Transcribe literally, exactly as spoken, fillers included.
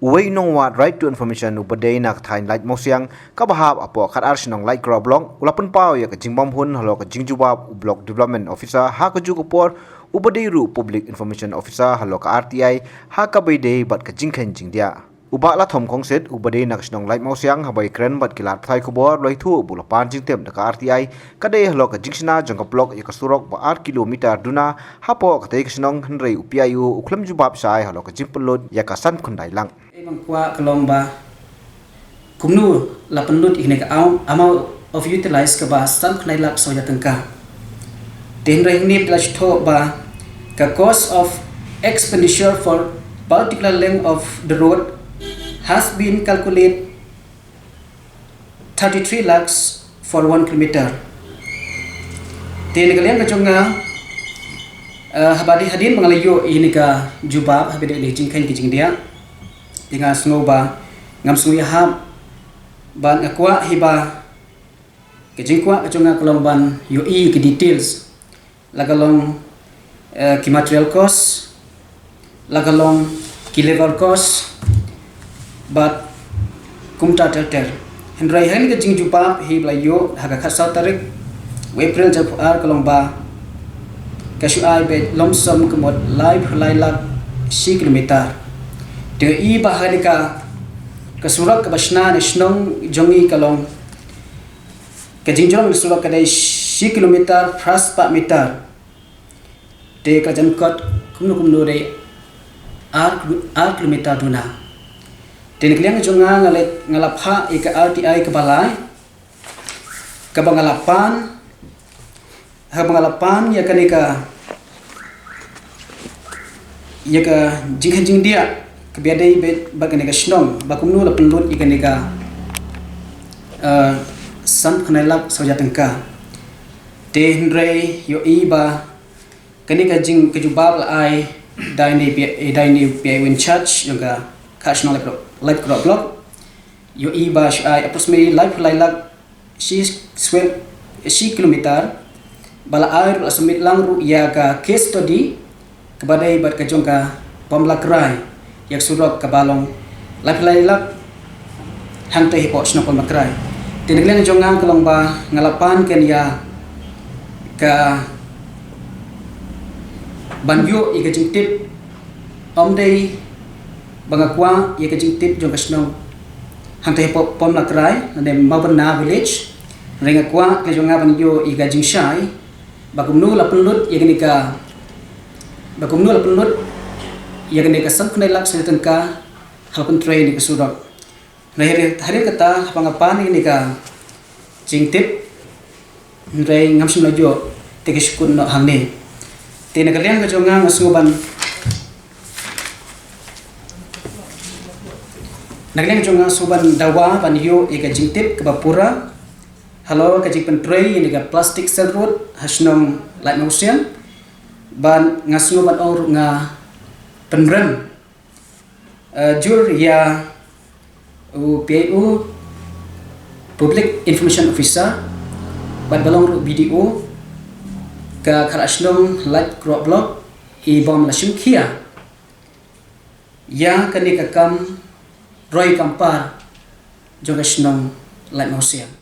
Uwei u nongwad Right to Information uba dei na ka thaiñ Laitumkhrah Mawsiang kaba hap hapoh khatar shnong Laitumkhrah Block u la pynpaw ïa ka jingbymhun halor ka jingjubab u Block Development Officer ha kajuh ka por uba dei ruh Public Information Officer halor ka R T I ha kaba ïadei bad ka jingkheiñ jingdiah. U Bah Lathom Khongsit uba dei na ka shnong Laitumkhrah Mawsiang haba ïakren bad ki lad pathai khubor u la ïathuh ba u la pan jingtip da ka R T I ka dei halor ka jingshna jong ka block ïa ka surok ba ar kilometer duna hapoh katei ka shnong, hynrei u P I O u khlem jubab shai halor ka jingpynlut ïa ka san khyndai lak. Ei, ba nga kwah ka long ba kumno la pynlut ïa kane ka am-, amount of utilize kaba san khyndai lak saw hajar tyngka. Te hynrei hangne la sngewthuh ba ka cost of expenditure for particular length of the road has been calculated thirty-three lakhs for one kilometer. Te na ka liang ka jong nga, eh, haba dei hadien ba nga la ïoh ïa kane ka jubab haba dei ïa ka jingkheiñ ka jingdiah, te nga sngew ba ngam sngew ïahap, bad nga kwah hi ba ka jingkwah ka jong nga ka long ban ïohi ki details, la ka long, eh, ki material cost, la ka long ki labour cost, bad kumta ter ter. Hynrei ha kane ka jingjubab hi ba la ïoh ha ka khatsaw tarik u April arphew ar ka long ba ka shu ai beit lump sum ka mut laiphew lai lak shi kilometer. Te i ba ha kane ka, ka surok kaba shna na shnong jong ngi ka long, ka jingjrong na surok ka dei shi kilometer phra spah meter. Te ka jan kot kumno kumno dei ar, ar kilometer duna. Te na ka liang jong nga nga la, nga la phah ïa ka R T I kaba lai, kaba nga la pan, kaba nga la pan ïa kane ka, ïa ka jingkheiñ jingdiah kaba ïadei bad, bad kane ka shnong, ba kumno la pynlut ïa kane ka, eh, san khyndai lak saw hajar tyngka. Te hynrei ïohi ba kane ka jing, ka jubab la ai da ine u P-, da ine u P I O in charge jong ka, ka shnong Laitumkhrah, Laitumkhrah Block. Ïohi ba shu ai approximately laiphew lai lak shi square, shi kilometer, ba la ai ruh, la submit lang ruh ïa ka case study kaba dei bad ka jong ka Pamlakrai, ïa ka surok kaba long laiphew lai lak hangta hapoh shnong Pamlakrai. Te na ka liang jong nga ka long ba nga la pan kane ïa ka ban ïoh ïa ka jingtip, ym dei ba nga kwah ïa ka jingtip jong ka shnong hangta hapoh Pamlakrai lane Mawbynna village, hynrei nga kwah ka jong nga ban ïoh ïa ka jingshai ba kumno la pynlut ïa kane ka, ba kumno la pynlut ïa kane ka san khyndai lak saw hajar tyngka haba pyntrei ïa kane ka surok. Hynrei hadien, hadien kata haba nga pan ïa kane ka jingtip, hynrei ngam shym la ïoh, te ka shu kut noh hangne. Te na ka liang ka jong nga nga sngew ban, na ka liang ka jong nga sngew ban dawa ban ïoh ïa ka jingtip kaba pura halor ka jingpyntrei ïa kane ka plastic cell road ha shnong Laitumkhrah Mawsiang. Bad nga sngew ban ong ruh nga pynrem, eh, jur ïa u P I O, Public Information Officer, bad ba long ruh B D O ka khatar shnong Laitumkhrah Block, i bym la shim khia ïa kane ka kam roi kam par jong ka shnong Laitumkhrah Mawsiang.